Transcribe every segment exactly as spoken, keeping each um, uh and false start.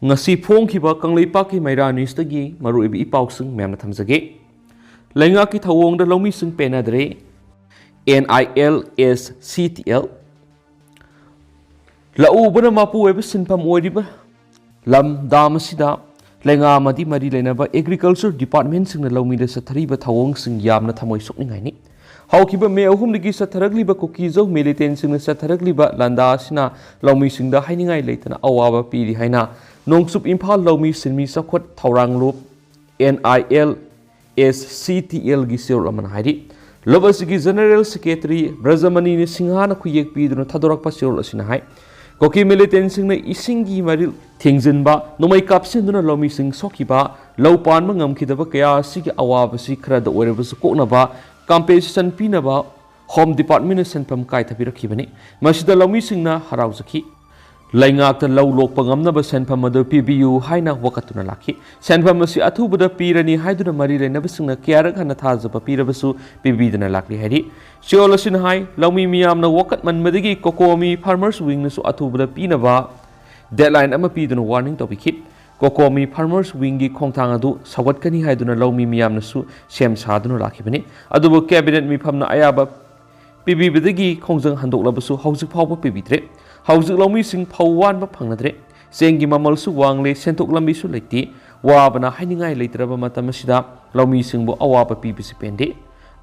ꯉꯁꯤ ꯐꯣꯡꯈꯤꯕ ꯀꯪꯂꯩꯄꯥꯛꯀꯤ ꯃꯩꯔꯥ ꯅ꯭ꯌꯨꯁꯇꯒꯤ ꯃꯔꯨꯑꯣꯏꯕ ꯏ ꯄꯥꯎꯁꯤꯡ ꯃꯌꯥꯝꯅ ꯊꯝꯖꯒꯦ꯫ ꯂꯩꯉꯥꯛꯀꯤ ꯊꯧꯑꯣꯡꯗ ꯂꯧꯃꯤꯁꯤꯡ ꯄꯦꯟꯅꯗ꯭ꯔꯦ꯫ And I L S C T L ꯂꯧꯎꯕꯅ ꯃꯄꯨ ꯑꯣꯏꯕ ꯁꯤꯟꯐꯝ ꯑꯣꯏꯔꯤꯕ ꯂꯝꯗꯝ ꯑꯁꯤꯗ ꯂꯩꯉꯥꯛ ꯑꯃꯗꯤ ꯃꯔꯤ ꯂꯩꯅꯕ ꯑꯦꯒ꯭ꯔꯤꯀꯜꯆꯔ ꯗꯤꯄꯥꯔꯠꯃꯦꯟꯁꯤꯡꯅ ꯂꯧꯃꯤꯗ ꯆꯠꯊꯔꯤꯕ ꯊꯧꯑꯣꯡꯁꯤꯡ ꯌꯥꯝꯅ ꯊꯃꯣꯏ ꯁꯣꯛꯅꯤꯡꯉꯥꯏꯅꯤ꯫ ꯍꯧꯈꯤꯕ ꯃꯦ ꯑꯍꯨꯝꯗꯒꯤ ꯆꯠꯊꯔꯛꯂꯤꯕ ꯀꯨꯀꯤꯖꯧ ꯃꯤꯂꯤꯇꯦꯟꯁꯤꯡꯅ ꯆꯠꯊꯔꯛꯂꯤꯕ ꯂꯥꯟꯗꯥ ꯑꯁꯤꯅ ꯂꯧꯃꯤꯁꯤꯡꯗ ꯍꯥꯏꯅꯤꯡꯉꯥꯏ ꯂꯩꯇꯅ ꯑꯋꯥꯕ ꯄꯤꯔꯤ ꯍꯥꯏꯅ ꯅꯣꯡꯆꯨꯞ ꯏꯝꯐꯥꯜ ꯂꯧꯃꯤ ꯁꯤꯟꯃꯤ ꯆꯥꯎꯈꯠ ꯊꯧꯔꯥꯡ ꯂꯨꯞ, and I L S C T ꯑꯦꯜꯒꯤ ꯆꯦꯔꯣꯜ ꯑꯃꯅ ꯍꯥꯏꯔꯤ꯫ ꯂꯨꯞ ꯑꯁꯤꯒꯤ ꯖꯦꯅꯔꯦꯜ ꯁꯦꯀ꯭ꯔꯦꯇꯔꯤ ꯕ꯭ꯔꯖꯃꯅꯤ ꯁꯤꯡꯍꯥꯅ ꯈꯨꯌꯦꯛ ꯄꯤꯗꯨꯅ ꯊꯥꯗꯣꯔꯛꯄ ꯆꯦꯔꯣꯜ ꯑꯁꯤꯅ ꯍꯥꯏ, ꯀꯨꯀꯤ ꯃꯤꯂꯤꯇꯦꯟꯁꯤꯡꯅ ꯏꯁꯤꯡꯒꯤ ꯃꯔꯤꯜ ꯊꯤꯡꯖꯤꯟꯕ, ꯅꯣꯡꯃꯩ ꯀꯥꯞꯁꯤꯟꯗꯨꯅ ꯂꯧꯃꯤꯁꯤꯡ ꯁꯣꯛꯈꯤꯕ, ꯂꯧ ꯄꯥꯟꯕ ꯉꯝꯈꯤꯗꯕ ꯀꯌꯥ ꯑꯁꯤꯒꯤ ꯑꯋꯥꯕꯁꯤ ꯈꯔꯗ ꯑꯣꯏꯔꯕꯁꯨ ꯀꯣꯛꯅꯕ ꯀꯝꯄꯦꯟꯁꯦꯁꯟ ꯄꯤꯅꯕ ꯍꯣꯝ ꯗꯤꯄꯥꯔꯠꯃꯦꯟꯅ ꯁꯦꯟꯐꯝ ꯀꯥꯏꯊꯕꯤꯔꯛꯈꯤꯕꯅꯤ꯫ ꯃꯁꯤꯗ ꯂꯧꯃꯤꯁꯤꯡꯅ ꯍꯔꯥꯎꯖꯈꯤ꯫ ꯂꯩꯉꯥꯛꯇ ꯂꯧ ꯂꯣꯛꯄ ꯉꯝꯅꯕ ꯁꯦꯟꯐꯝ ꯑꯗꯨ ꯄꯤꯕꯤꯌꯨ ꯍꯥꯏꯅ ꯋꯥꯀꯠꯇꯨꯅ ꯂꯥꯛꯈꯤ꯫ ꯁꯦꯟꯐꯝ ꯑꯁꯤ ꯑꯊꯨꯕꯗ ꯄꯤꯔꯅꯤ ꯍꯥꯏꯗꯨꯅ ꯃꯔꯤ ꯂꯩꯅꯕꯁꯤꯡꯅ ꯀꯌꯥꯔꯛ ꯍꯟꯅ ꯊꯥꯖꯕ ꯄꯤꯔꯕꯁꯨ ꯄꯤꯕꯤꯗꯅ ꯂꯥꯛꯂꯤ ꯍꯥꯏꯔꯤ꯫ ꯆꯦꯔꯣꯜ ꯑꯁꯤꯅ ꯍꯥꯏ, ꯂꯧꯃꯤ ꯃꯤꯌꯥꯝꯅ ꯋꯥꯀꯠꯃꯟꯕꯗꯒꯤ ꯀꯣꯀꯣꯃꯤ ꯐꯥꯔꯃꯔꯁ ꯋꯤꯡꯅꯁꯨ ꯑꯊꯨꯕꯗ ꯄꯤꯅꯕ ꯗꯦꯗꯂꯥꯏꯟ ꯑꯃ ꯄꯤꯗꯨꯅ ꯋꯥꯔꯅꯤꯡ ꯇꯧꯕꯤꯈꯤ꯫ ꯀꯣꯀꯣꯃꯤ ꯐꯥꯔꯃꯔꯁ ꯋꯤꯡꯒꯤ ꯈꯣꯡꯊꯥꯡ ꯑꯗꯨ ꯁꯧꯒꯠꯀꯅꯤ ꯍꯥꯏꯗꯨꯅ ꯂꯧꯃꯤ ꯃꯤꯌꯥꯝꯅꯁꯨ ꯁꯦꯝ ꯁꯥꯗꯨꯅ ꯂꯥꯛꯈꯤꯕꯅꯤ꯫ ꯑꯗꯨꯕꯨ ꯀꯦꯕꯤꯅꯦꯠ ꯃꯤꯐꯝꯅ ꯑꯌꯥꯕ ꯄꯤꯕꯤꯕꯗꯒꯤ ꯈꯣꯡꯖꯪ ꯍꯟꯗꯣꯛꯂꯕꯁꯨ ꯍꯧꯖꯤꯛ ꯐꯥꯎꯕ ꯄꯤꯕꯤꯗ꯭ꯔꯦ꯫ ꯍꯧꯖꯤꯛ ꯂꯧꯃꯤꯁꯤꯡ ꯐꯧ ꯋꯥꯟꯕ ꯐꯪꯅꯗ꯭ꯔꯦ꯫ ꯆꯦꯡꯒꯤ ꯃꯃꯜꯁꯨ ꯋꯥꯡꯂꯦ, ꯁꯦꯟꯊꯣꯛ ꯂꯝꯕꯤꯁꯨ ꯂꯩꯇꯦ꯫ ꯋꯥꯕꯅ ꯍꯥꯏꯅꯤꯡꯉꯥꯏ ꯂꯩꯇ꯭ꯔꯕ ꯃꯇꯝ ꯑꯁꯤꯗ ꯂꯧꯃꯤꯁꯤꯡꯕꯨ ꯑꯋꯥꯕ ꯄꯤꯕꯁꯤ ꯄꯦꯟꯗꯦ꯫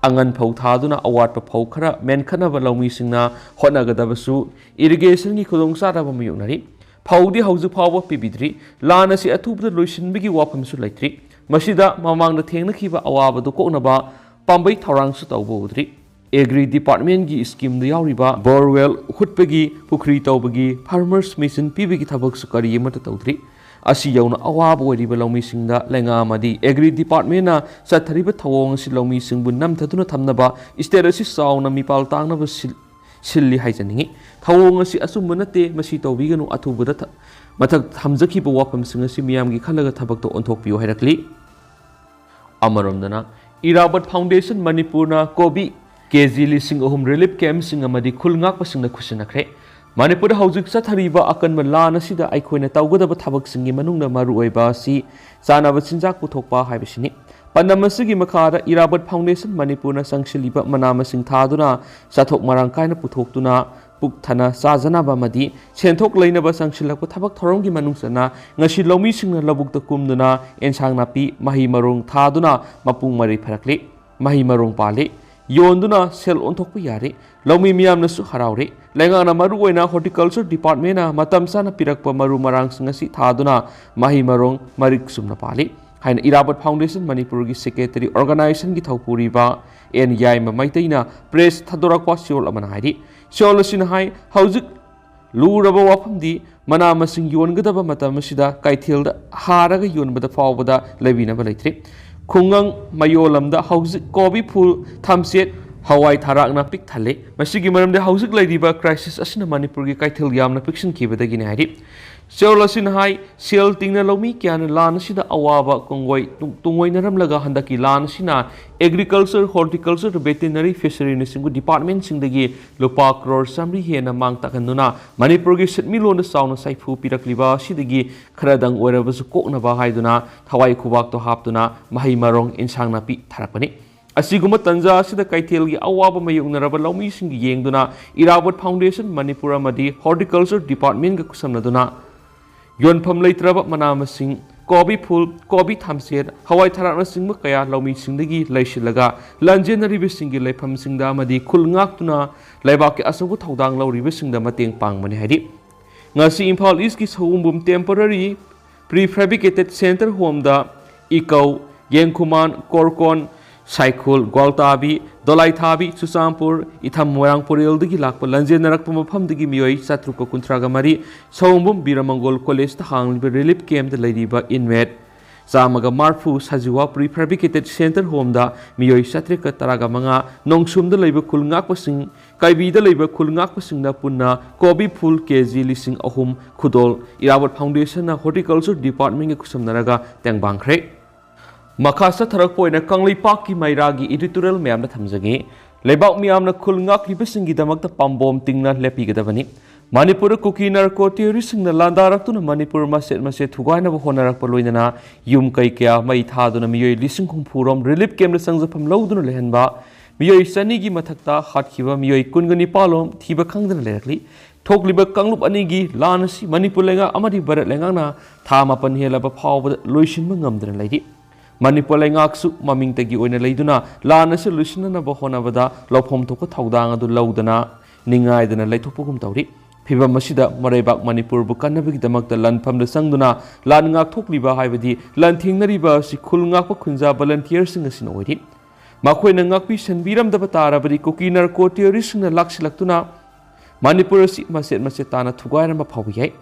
ꯑꯉꯟ ꯐꯧ ꯊꯥꯗꯨꯅ ꯑꯋꯥꯠꯄ ꯐꯧ ꯈꯔ ꯃꯦꯟꯈꯠꯅꯕ ꯂꯧꯃꯤꯁꯤꯡꯅ ꯍꯣꯠꯅꯒꯗꯕꯁꯨ ꯏꯔꯤꯒꯦꯁꯟꯒꯤ ꯈꯨꯗꯣꯡꯆꯥꯗꯕ ꯃꯥꯌꯣꯛꯅꯔꯤ꯫ ꯐꯧꯗꯤ ꯍꯧꯖꯤꯛ ꯐꯥꯎꯕ ꯄꯤꯕꯤꯗ꯭ꯔꯤ꯫ ꯂꯥꯟ ꯑꯁꯤ ꯑꯊꯨꯕꯗ ꯂꯣꯏꯁꯤꯟꯕꯒꯤ ꯋꯥꯐꯝꯁꯨ ꯂꯩꯇ꯭ꯔꯤ꯫ ꯃꯁꯤꯗ ꯃꯃꯥꯡꯗ ꯊꯦꯡꯅꯈꯤꯕ ꯑꯋꯥꯕꯗꯨ ꯀꯣꯛꯅꯕ ꯄꯥꯝꯕꯩ ꯊꯧꯔꯥꯡꯁꯨ ꯇꯧꯕ ꯎꯗ꯭ꯔꯤ꯫ ꯑꯦꯒ꯭ꯔꯤ ꯗꯤꯄꯥꯔꯠꯃꯦꯟꯒꯤ ꯁ꯭ꯀꯤꯝꯗ ꯌꯥꯎꯔꯤꯕ ꯕꯣꯔꯋꯦꯜ ꯍꯨꯠꯄꯒꯤ, ꯄꯨꯈ꯭ꯔꯤ ꯇꯧꯕꯒꯤ, ꯐꯥꯔꯃꯔꯁ ꯃꯦꯆꯤꯟ ꯄꯤꯕꯒꯤ ꯊꯕꯛꯁꯨ ꯀꯔꯤ ꯑꯃꯠꯇ ꯇꯧꯗ꯭ꯔꯤ꯫ ꯑꯁꯤ ꯌꯧꯅ ꯑꯋꯥꯕ ꯑꯣꯏꯔꯤꯕ ꯂꯧꯃꯤꯁꯤꯡꯗ ꯂꯩꯉꯥꯛ ꯑꯃꯗꯤ ꯑꯦꯒ꯭ꯔꯤ ꯗꯤꯄꯥꯔꯠꯃꯦꯟꯅ ꯆꯠꯊꯔꯤꯕ ꯊꯧꯑꯣꯡ ꯑꯁꯤ ꯂꯧꯃꯤꯁꯤꯡꯕꯨ ꯅꯝꯊꯗꯨꯅ ꯊꯝꯅꯕ ꯁ꯭ꯇꯦꯠ ꯑꯁꯤ ꯆꯥꯎꯅ ꯃꯤꯄꯥꯜ ꯇꯥꯡꯅꯕ ꯁꯤꯜ-, ꯁꯤꯜꯂꯤ ꯍꯥꯏꯖꯅꯤꯡꯏ꯫ ꯊꯧꯑꯣꯡ ꯑꯁꯤ ꯑꯆꯨꯝꯕ ꯅꯠꯇꯦ, ꯃꯁꯤ ꯇꯧꯕꯤꯒꯅꯨ, ꯑꯊꯨꯕꯗ ꯊ-, ꯃꯊꯛ ꯊꯝꯖꯈꯤꯕ ꯋꯥꯐꯝꯁꯤꯡ ꯑꯁꯤ ꯃꯤꯌꯥꯝꯒꯤ ꯈꯜꯂꯒ ꯊꯕꯛꯇ ꯑꯣꯟꯊꯣꯛꯄꯤꯌꯨ ꯍꯥꯏꯔꯛꯂꯤ꯫ ꯑꯃꯔꯣꯝꯗꯅ, ꯏꯔꯥꯕꯠ ꯐꯥꯎꯟꯗꯦꯁꯟ ꯃꯅꯤꯄꯨꯔꯅ ꯀꯣꯕꯤ ꯀꯦ ꯖꯤ ꯂꯤꯁꯤꯡ ꯑꯍꯨꯝ ꯔꯤꯂꯤꯐ ꯀꯦꯝꯞꯁꯤꯡ ꯑꯃꯗꯤ ꯈꯨꯜ ꯉꯥꯛꯄꯁꯤꯡꯗ ꯈꯨꯠꯁꯤꯟꯅꯈ꯭ꯔꯦ꯫ ꯃꯅꯤꯄꯨꯔꯗ ꯍꯧꯖꯤꯛ ꯆꯠꯊꯔꯤꯕ ꯑꯀꯟꯕ ꯂꯥꯟ ꯑꯁꯤꯗ ꯑꯩꯈꯣꯏꯅ ꯇꯧꯒꯗꯕ ꯊꯕꯛꯁꯤꯡꯒꯤ ꯃꯅꯨꯡꯗ ꯃꯔꯨꯑꯣꯏꯕ ꯑꯁꯤ ꯆꯥꯅꯕ ꯆꯤꯟꯖꯥꯛ ꯄꯨꯊꯣꯛꯄ ꯍꯥꯏꯕꯁꯤꯅꯤ꯫ ꯄꯥꯟꯗꯝ ꯑꯁꯤꯒꯤ ꯃꯈꯥꯗ ꯏꯔꯥꯕꯣꯠ ꯐꯥꯎꯟꯗꯦꯁꯟ ꯃꯅꯤꯄꯨꯔꯅ ꯆꯪꯁꯤꯜꯂꯤꯕ ꯃꯅꯥ ꯃꯁꯤꯡ ꯊꯥꯗꯨꯅ ꯆꯥꯊꯣꯛ ꯃꯔꯥꯡ ꯀꯥꯏꯅ ꯄꯨꯊꯣꯛꯇꯨꯅ ꯄꯨꯛ ꯊꯟꯅ ꯆꯥꯖꯅꯕ ꯑꯃꯗꯤ ꯁꯦꯟꯊꯣꯛ ꯂꯩꯅꯕ ꯆꯪꯁꯤꯜꯂꯛꯄ ꯊꯕꯛ ꯊꯧꯔꯝꯒꯤ ꯃꯅꯨꯡ ꯆꯟꯅ ꯉꯁꯤ ꯂꯧꯃꯤꯁꯤꯡꯅ ꯂꯧꯕꯨꯛꯇ ꯀꯨꯝꯗꯨꯅ ꯑꯦꯟꯁꯥꯡ ꯅꯥꯄꯤ, ꯃꯍꯩ ꯃꯔꯣꯡ ꯊꯥꯗꯨꯅ ꯃꯄꯨꯡ ꯃꯔꯩ ꯐꯔꯛꯂꯤ꯫ ꯃꯍꯩ ꯃꯔꯣꯡ ꯄꯥꯜꯂꯤ꯫ ꯌꯣꯟꯗꯨꯅ ꯁꯦꯜ ꯑꯣꯟꯊꯣꯛꯄ ꯌꯥꯔꯦ꯫ ꯂꯧꯃꯤ ꯃꯤꯌꯥꯝꯅꯁꯨ ꯍꯔꯥꯎꯔꯦ꯫ ꯂꯩꯉꯥꯛꯅ ꯃꯔꯨꯑꯣꯏꯅ ꯍꯣꯔꯇꯤꯀꯜꯆꯔ ꯗꯤꯄꯥꯔꯠꯃꯦꯟꯅ ꯃꯇꯝ ꯆꯥꯅ ꯄꯤꯔꯛꯄ ꯃꯔꯨ ꯃꯔꯥꯡꯁꯤꯡ ꯑꯁꯤ ꯊꯥꯗꯨꯅ ꯃꯍꯩ ꯃꯔꯣꯡ ꯃꯔꯤꯛ ꯆꯨꯝꯅ ꯄꯥꯜꯂꯤ ꯍꯥꯏꯅ ꯏꯔꯥꯕꯣꯠ ꯐꯥꯎꯟꯗꯦꯁꯟ ꯃꯅꯤꯄꯨꯔꯒꯤ ꯁꯦꯀ꯭ꯔꯦꯇꯔꯤ ꯑꯣꯔꯒꯅꯥꯏꯖꯦꯁꯟꯒꯤ ꯊꯧꯄꯨꯔꯤꯕ ꯑꯦꯟ ꯌꯥꯏꯃ ꯃꯩꯇꯩꯅ ꯄ꯭ꯔꯦꯁ ꯊꯥꯗꯣꯔꯛꯄ ꯆꯌꯣꯜ ꯑꯃꯅ ꯍꯥꯏꯔꯤ꯫ ꯆꯌꯣꯜ ꯑꯁꯤꯅ ꯍꯥꯏ, ꯍꯧꯖꯤꯛ ꯂꯨꯔꯕ ꯋꯥꯐꯝꯗꯤ ꯃꯅꯥ ꯃꯁꯤꯡ ꯌꯣꯟꯒꯗꯕ ꯃꯇꯝ ꯑꯁꯤꯗ ꯀꯩꯊꯦꯜꯗ ꯍꯥꯔꯒ ꯌꯣꯟꯕꯗ ꯐꯥꯎꯕꯗ ꯂꯩꯕꯤꯅꯕ ꯂꯩꯇ꯭ꯔꯦ꯫ ꯈꯨꯡꯒꯪ ꯃꯌꯣꯜ ꯂꯝꯗ ꯍꯧꯖꯤꯛ ꯀꯣꯕꯤ ꯐꯨꯜ, ꯊꯝꯆꯦꯠ, ꯍꯋꯥꯏ ꯊꯔꯥꯛꯅ ꯄꯤꯛ ꯊꯜꯂꯦ꯫ ꯃꯁꯤꯒꯤ ꯃꯔꯝꯗꯤ ꯍꯧꯖꯤꯛ ꯂꯩꯔꯤꯕ ꯀ꯭ꯔꯥꯏꯁꯤꯁ ꯑꯁꯤꯅ ꯃꯅꯤꯄꯨꯔꯒꯤ ꯀꯩꯊꯦꯜ ꯌꯥꯝꯅ ꯄꯤꯛꯁꯤꯟꯈꯤꯕꯗꯒꯤꯅꯤ ꯍꯥꯏꯔꯤ꯫ ꯆꯌꯣꯜ ꯑꯁꯤꯅ ꯍꯥꯏ, ꯁꯦꯜ ꯇꯤꯡꯅ ꯂꯧꯃꯤ ꯀꯌꯥꯅ ꯂꯥꯟ ꯑꯁꯤꯗ ꯑꯋꯥꯕ ꯀꯣꯡꯒꯣꯏ ꯇꯨꯡ-, ꯇꯨꯡꯑꯣꯏꯅꯔꯝꯂꯒ ꯍꯟꯗꯛꯀꯤ ꯂꯥꯟ ꯑꯁꯤꯅ ꯑꯦꯒ꯭ꯔꯤꯀꯜꯆꯔ, ꯍꯣꯔꯇꯤꯀꯜꯆꯔ, ꯚꯦꯇꯤꯅꯔꯤ, ꯐꯤꯁꯔꯤꯅꯆꯤꯡꯕ ꯗꯤꯄꯥꯔꯠꯃꯦꯟꯁꯤꯡꯗꯒꯤ ꯂꯨꯄꯥ ꯀ꯭ꯔꯣꯔ ꯆꯥꯃꯔꯤ ꯍꯦꯟꯅ ꯃꯥꯡ ꯇꯥꯛꯍꯟꯗꯨꯅ ꯃꯅꯤꯄꯨꯔꯒꯤ ꯁꯦꯟꯃꯤꯠꯂꯣꯟꯗ ꯆꯥꯎꯅ ꯁꯥꯏꯐꯨ ꯄꯤꯔꯛꯂꯤꯕ ꯑꯁꯤꯗꯒꯤ ꯈꯔꯗꯪ ꯑꯣꯏꯔꯕꯁꯨ ꯀꯣꯛꯅꯕ ꯍꯥꯏꯗꯨꯅ ꯊꯋꯥꯏ ꯈꯨꯕꯥꯛꯇꯣ ꯍꯥꯞꯇꯨꯅ ꯃꯍꯩ ꯃꯔꯣꯡ, ꯏꯟꯁꯥꯡ ꯅꯥꯄꯤ ꯊꯥꯔꯛꯄꯅꯤ꯫ ꯑꯁꯤꯒꯨꯝꯕ ꯇꯟꯖꯥ ꯑꯁꯤꯗ ꯀꯩꯊꯦꯜꯒꯤ ꯑꯋꯥꯕ ꯃꯥꯌꯣꯛꯅꯔꯕ ꯂꯧꯃꯤꯁꯤꯡꯒꯤ ꯌꯦꯡꯗꯨꯅ ꯏꯔꯥꯕꯣꯠ ꯐꯥꯎꯟꯗꯦꯁꯟ ꯃꯅꯤꯄꯨꯔ ꯑꯃꯗꯤ ꯍꯣꯔꯇꯤꯀꯜꯆꯔ ꯗꯤꯄꯥꯔꯠꯃꯦꯟꯒ ꯈꯨꯠꯁꯝꯅꯗꯨꯅ ꯌꯣꯟꯐꯝ ꯂꯩꯇ꯭ꯔꯕ ꯃꯅꯥ ꯃꯁꯤꯡ, ꯀꯣꯕꯤ ꯐꯨꯜ, ꯀꯣꯕꯤ ꯊꯝꯆꯦꯠ, ꯍꯋꯥꯏ ꯊꯔꯥꯛꯅꯆꯤꯡꯕ ꯀꯌꯥ ꯂꯧꯃꯤꯁꯤꯡꯗꯒꯤ ꯂꯩꯁꯤꯜꯂꯒ ꯂꯥꯟꯖꯦꯟꯅꯔꯤꯕꯁꯤꯡꯒꯤ ꯂꯩꯐꯝꯁꯤꯡꯗ ꯑꯃꯗꯤ ꯈꯨꯜ ꯉꯥꯛꯇꯨꯅ ꯂꯩꯕꯥꯛꯀꯤ ꯑꯆꯧꯕ ꯊꯧꯗꯥꯡ ꯂꯧꯔꯤꯕꯁꯤꯡꯗ ꯃꯇꯦꯡ ꯄꯥꯡꯕꯅꯤ ꯍꯥꯏꯔꯤ꯫ ꯉꯁꯤ ꯏꯝꯐꯥꯜ ꯏꯁꯀꯤ ꯁꯑꯣꯝꯕꯨꯝ temporary prefabricated center homeꯗ ꯏꯀꯧ, ꯌꯦꯡꯈꯨꯃꯥꯟ, ꯀꯣꯔꯀꯣꯟ, ꯁꯥꯏꯈꯨꯜ, ꯒ꯭ꯋꯥꯜꯇꯥꯕꯤ, ꯗꯣꯂꯥꯏꯊꯥꯕꯤ, ꯆꯨꯔꯆꯥꯟꯄꯨꯔ, ꯏꯊꯝ ꯃꯣꯏꯔꯥꯡ ꯄꯨꯔꯦꯜꯗꯒꯤ ꯂꯥꯛꯄ ꯂꯥꯟꯖꯦꯟꯅꯔꯛꯄ ꯃꯐꯝꯗꯒꯤ ꯃꯤꯑꯣꯏ ꯆꯥꯇ꯭ꯔꯨꯛꯀ ꯀꯨꯟꯊ꯭ꯔꯥꯒ ꯃꯔꯤ, ꯁꯑꯣꯝꯕꯨꯝ ꯕꯤꯔꯃꯪꯒꯣꯜ ꯀꯣꯂꯦꯖꯇ ꯍꯥꯡꯂꯤꯕ relief campꯇ ꯂꯩꯔꯤꯕ inmate ꯆꯥꯝꯃꯒ ꯃꯔꯤꯐꯨ, ꯁꯖꯤꯋꯥ prefabricated center homeꯗ ꯃꯤꯑꯣꯏ ꯆꯥꯇ꯭ꯔꯦꯠꯀ ꯇꯔꯥꯒ ꯃꯉꯥ, ꯅꯣꯡꯁꯨꯝꯗ ꯂꯩꯕ ꯈꯨꯜ ꯉꯥꯛꯄꯁꯤꯡ, ꯀꯩꯕꯤꯗ ꯂꯩꯕ ꯈꯨꯜ ꯉꯥꯛꯄꯁꯤꯡꯅ ꯄꯨꯟꯅ ꯀꯣꯕꯤ ꯐꯨꯜ ꯀꯦ ꯖꯤ ꯂꯤꯁꯤꯡ ꯑꯍꯨꯝ ꯈꯨꯗꯣꯜ ꯏꯔꯥꯕꯣꯠ ꯐꯥꯎꯟꯗꯦꯁꯟꯅ ꯍꯣꯔꯇꯤꯀꯜꯆꯔ ꯗꯤꯄꯥꯔꯠꯃꯦꯟꯒ ꯈꯨꯠꯁꯝꯅꯔꯒ ꯇꯦꯡꯕꯥꯡꯈ꯭ꯔꯦ꯫ ꯃꯈꯥ ꯆꯠꯊꯔꯛꯄ ꯑꯣꯏꯅ ꯀꯪꯂꯩꯄꯥꯛꯀꯤ ꯃꯩꯔꯥꯒꯤ editorial ꯃꯌꯥꯝꯗ ꯊꯝꯖꯒꯦ꯫ ꯂꯩꯕꯥꯛ ꯃꯤꯌꯥꯝꯅ ꯈꯨꯜ ꯉꯥꯛꯂꯤꯕꯁꯤꯡꯒꯤꯗꯃꯛꯇ ꯄꯥꯝꯕꯣꯝ ꯇꯤꯡꯅ ꯂꯦꯞꯄꯤꯒꯗꯕꯅꯤ꯫ ꯃꯅꯤꯄꯨꯔꯗ ꯀꯨꯀꯤ ꯅꯥꯔꯀꯣ ꯇꯦꯔꯣꯔꯤꯁꯁꯤꯡꯅ ꯂꯥꯟꯗꯥꯔꯛꯇꯨꯅ ꯃꯅꯤꯄꯨꯔ ꯃꯆꯦꯠ ꯃꯆꯦꯠ ꯊꯨꯒꯥꯏꯅꯕ ꯍꯣꯠꯅꯔꯛꯄ ꯂꯣꯏꯅꯅ ꯌꯨꯝ ꯀꯩ ꯀꯌꯥ ꯃꯩ ꯊꯥꯗꯨꯅ ꯃꯤꯑꯣꯏ ꯂꯤꯁꯤꯡ ꯍꯨꯝꯐꯨ ꯔꯣꯝ ꯔꯤꯂꯤꯐ ꯀꯦꯝꯞꯇ ꯆꯪꯖꯐꯝ ꯂꯧꯗꯨꯅ ꯂꯩꯍꯟꯕ, ꯃꯤꯑꯣꯏ ꯆꯅꯤꯒꯤ ꯃꯊꯛꯇ ꯍꯥꯠꯈꯤꯕ ꯃꯤꯑꯣꯏ ꯀꯨꯟꯒ ꯅꯤꯄꯥꯜ ꯔꯣꯝ ꯊꯤꯕ ꯈꯪꯗꯅ ꯂꯩꯔꯛꯂꯤ꯫ ꯊꯣꯛꯂꯤꯕ ꯀꯥꯡꯂꯨꯞ ꯑꯅꯤꯒꯤ ꯂꯥꯟ ꯑꯁꯤ ꯃꯅꯤꯄꯨꯔ ꯂꯩꯉꯥꯛ ꯑꯃꯗꯤ ꯚꯥꯔꯠ ꯂꯩꯉꯥꯛꯅ ꯊꯥ ꯃꯥꯄꯟ ꯍꯦꯜꯂꯕ ꯐꯥꯎꯕꯗ ꯂꯣꯏꯁꯤꯟꯕ ꯉꯝꯗꯅ ꯂꯩꯔꯤ꯫ ꯃꯅꯤꯄꯨꯔ ꯂꯩꯉꯥꯛꯁꯨ ꯃꯃꯤꯡꯇꯒꯤ ꯑꯣꯏꯅ ꯂꯩꯗꯨꯅ ꯂꯥꯟ ꯑꯁꯤ ꯂꯣꯏꯁꯤꯟꯅꯅꯕ ꯍꯣꯠꯅꯕꯗ ꯂꯧꯐꯝ ꯊꯣꯛꯄ ꯊꯧꯗꯥꯡ ꯑꯗꯨ ꯂꯧꯗꯅ ꯅꯤꯡꯉꯥꯏꯗꯅ ꯂꯩꯊꯣꯛꯄꯒꯨꯝ ꯇꯧꯔꯤ꯫ ꯐꯤꯚꯝ ꯑꯁꯤꯗ ꯃꯔꯩꯕꯥꯛ ꯃꯅꯤꯄꯨꯔꯕꯨ ꯀꯟꯅꯕꯒꯤꯗꯃꯛꯇ ꯂꯥꯟꯐꯝꯗ ꯆꯪꯗꯨꯅ ꯂꯥꯟ ꯉꯥꯛꯊꯣꯛꯂꯤꯕ ꯍꯥꯏꯕꯗꯤ ꯂꯥꯟꯊꯦꯡꯅꯔꯤꯕ ꯑꯁꯤ ꯈꯨꯜ ꯉꯥꯛꯄ ꯈꯨꯟꯖꯥ ꯚꯣꯂꯟꯇꯤꯌꯔꯁꯤꯡ ꯑꯁꯤꯅ ꯑꯣꯏꯔꯤ꯫ ꯃꯈꯣꯏꯅ ꯉꯥꯛꯄꯤ ꯁꯦꯟꯕꯤꯔꯝꯗꯕ ꯇꯥꯔꯕꯗꯤ ꯀꯨꯀꯤ ꯅꯥꯔꯀꯣ ꯇꯦꯔꯣꯔꯤꯁꯁꯤꯡꯅ ꯂꯥꯛꯁꯤꯜꯂꯛꯇꯨꯅ ꯃꯅꯤꯄꯨꯔ ꯑꯁꯤ ꯃꯆꯦꯠ ꯃꯆꯦꯠ ꯇꯥꯅ ꯊꯨꯒꯥꯏꯔꯝꯕ ꯐꯥꯎꯕ ꯌꯥꯏ꯫